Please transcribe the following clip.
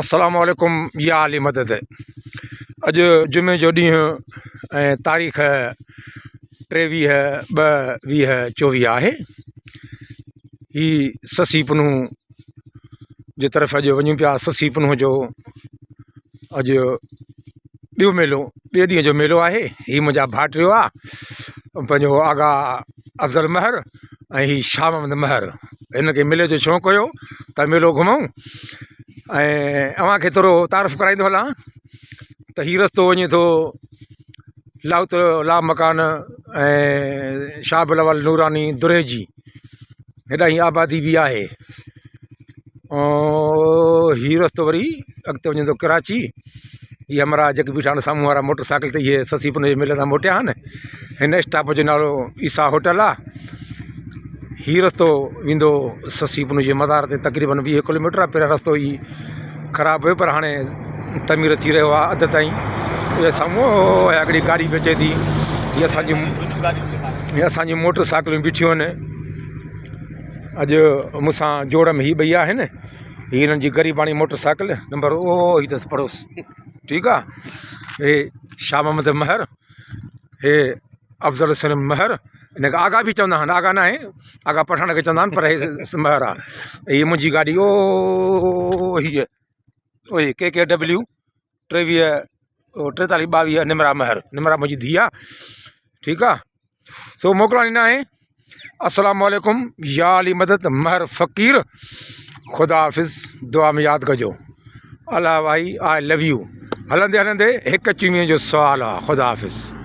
السلام عليڪم يا علي مدد اڄ جمعي جو ڏينهن ۽ تاريخ 23 2 20 24 آهي. هي سسي پنهون جي طرف اڄ وڃون پيا. سسي پنهون جو اڄ ٻيو ميلو، ٻئي ڏينهن جو ميلو آهي. هي منهنجا ڀائٽيو آ پنهنجو آغا افضل مهر ۽ هي شاهه محمد مهر. هن کي ميلي جو شوق هيو ته ميلو گهمون ۽ اوهان کي ٿورو تعارف ڪرائيندو هلان ته هي رستو وڃي ٿو لاهوت لا مڪان ۽ شاهه بلاول نوراني دريجي. هيڏانهن آبادي به آهي. ۽ هي رستو وري اڳتي وڃي ٿو ڪراچي. هي همراهه جيڪي بيٺا آهن سامهون وارا موٽر سائيڪل تي اهي سسي پنهون جي ميلي تان موٽيا آهن. هن اسٽاپ جو نالو عيسيٰ هوٽل آهي. هي رستو ويندو سسي پنهون جي مزار تي تقريبن 20 ڪلوميٽر آهي. پهريان رستو هي خراب هيو پر هاڻي تعمير ٿي رهيو آهي اڌ تائين. اهي سامهون هڪڙي گاڏي به اچي ٿي. هي اسانجي هي اسانجي موٽر سائيڪلون بيٺيون آهن. اڄ مون سان جوڙ ۾ هي ٻئي آهن. هي هنن جي غريباڻي موٽر سائيڪل نمبر او هي اٿس پڙوس. ٺيڪ آ. هي شاهه محمد مهر، هي افضل حسين مهر. هن کي آغا به چوندا آهن. آغا ناهي، آغا پٺاڻ کي چوندا آهن پر هي مهر آ. هي منهنجي گاڏي او هي اوهي ڪي ڪي ڊبليو 23 43 22 نمرا مهر. نمرا منهنجي ڌيء آ. ٺيڪ آ. سو موڪلاڻي ناهي. السلام عليڪم يا علي مدد مهر فقير. خدا حافظ. دعا ۾ ياد ڪجو. الله ڀائي آء لو يو. هلندي هلندي هڪ چميء جو سوال آ. خدا حافظ.